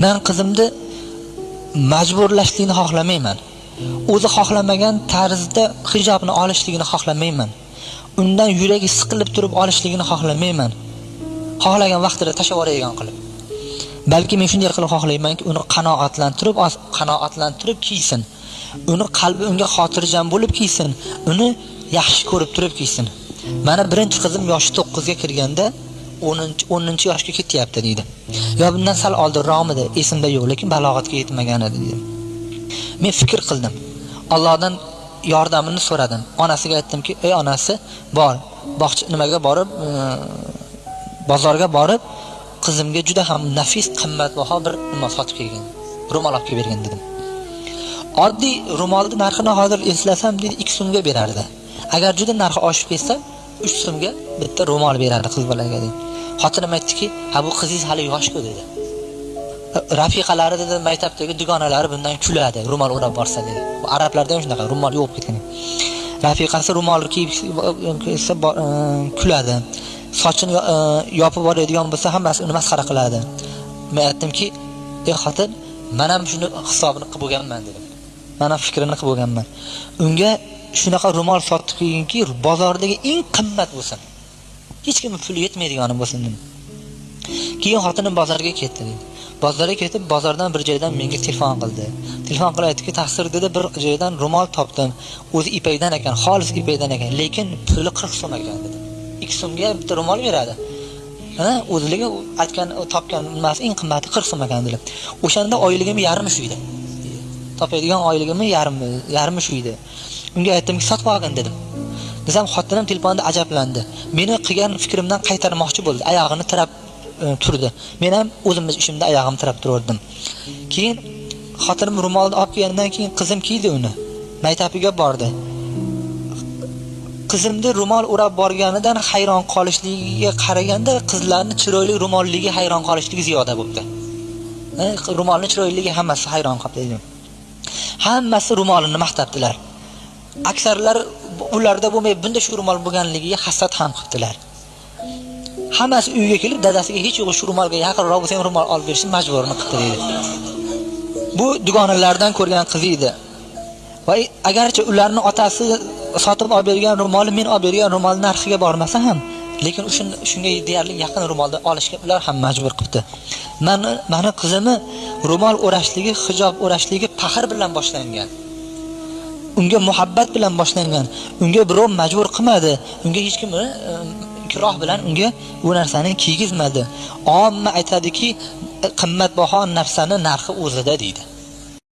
Men qizimni majburlashlikni xohlamayman. O'zi xohlamagan tarzda hijobni olishligini xohlamayman. Undan yuragi siqilib turib olishligini xohlamayman. Xohlagan vaqtida tashlab yuboradigan qilib. Balki men shunday qilib xohlaymanki, uni qanoatlantirib kiysin. Uni qalbi unga xotirjam bo'lib kiysin. Uni yaxshi ko'rib turib kiysin. Mana birinchi qizim yoshi 9 ga kirganda 10-yoshga ketyapti deydi. Yo bundan sal oldinroqmidi, esimda yo'q, lekin balog'atga yetmagan edi deydi. Men fikr qildim. Allohdan yordamini so'radim. Onasiga aytdimki, "Ey onasi, bor, bog'cha nimaga borib, bozorga borib, qizimga juda ham nafis, qimmatbaho bir nima sotib kelgin. Ro'mol olib kelib bergin" dedim. Oddiy ro'molni narxini hozir eslasam deydi, 2 so'mga berardi. Agar juda narxi oshib ketsa, 3 so'mga bitta ro'mol berardi qiz bolaga dedi. Xotinim aytdiki, "Ha, bu qizingiz hali yosh-ku" dedi. Rafiqalari dedi, maktabdagi dugonalari bundan kuladi, ro'mol o'rab borsa dedi. Bu arablarda ham shunaqa, ro'mol yo'q ketgan. Rafiqasi ro'mol kiyib kelsa kuladi. Sochini yopib boradigan bo'lsa, hammasi uni masxara qiladi. Men aytdimki, "Ey xotin, men ham shuni hisobini qilib bo'lganman" dedim. Men ham fikrini qilib bo'lganman. Unga shunaqa ro'mol sotib kelginki, bozordagi eng qimmat bo'lsin. Hech kimning puli yetmaydigani bo'lsin dedim. Keyin xotinim bozorga ketdi dedi. Bozorga ketib, bozordan bir joydan menga telefon qildi. Telefon qilib aytdiki, "Taqsir" dedi, "bir joydan ro'mol topdim. O'zi ipakdan ekan, xolis ipakdan ekan, lekin puli 40 so'm ekan" dedi. 2 so'mga bitta ro'mol beradi. Ha, o'zligi aytgan topgan nimasi eng qimmati 40 so'm ekan dedi. O'shanda oyligim yarmi shu edi. Topadigan oyligimni yarmi shu edi. Unga aytdimki, "Sotib olgin" dedim. Desam xotinim telefonda ajablandi. Meni qilgan fikrimdan qaytarmoqchi bo'ldi. Oyog'ini tirab turdi. Men ham o'zimiz ishimda oyog'imni tirab turardim. Keyin xotinim ro'molni olib kelgandan keyin qizim kiydi uni. Maktabiga bordi. Qizimni ro'mol o'rab borganidan hayron qolishligiga qaraganda qizlarni chiroyli ro'molligi hayron qolishligi ziyoda bo'ldi. Ro'molni chiroyliligi hammasi hayron qoldi. Hammasi ro'molini maqtabdilar. Aksarlar ularda bo'lmay bunda shu ro'mol bo'lganligiga hasad ham qildilar. Hammasi uyga kelib dadasiga hech yo'q shu ro'molga yaqinroq bo'lsa ham ro'mol olib berishni majburini qildi deydi. Bu dugonalardan ko'rgan qizi edi. Va agarchi ularning otasi sotib olib bergan ro'moli men olib bergan ro'mol narxiga bormasa ham, lekin shunga deyarli yaqin ro'molni olishga ular ham majbur qildi. Mani qizimni ro'mol o'rashligi, hijob o'rashligi faxr bilan boshlangan. Unga muhabbat bilan boshlangan. Unga birov majbur qilmadi. Unga hech kim ikroh bilan unga bu narsani kiygizmadi. Omma aytadiki, qimmatbaho narsani narxi o'zida deydi.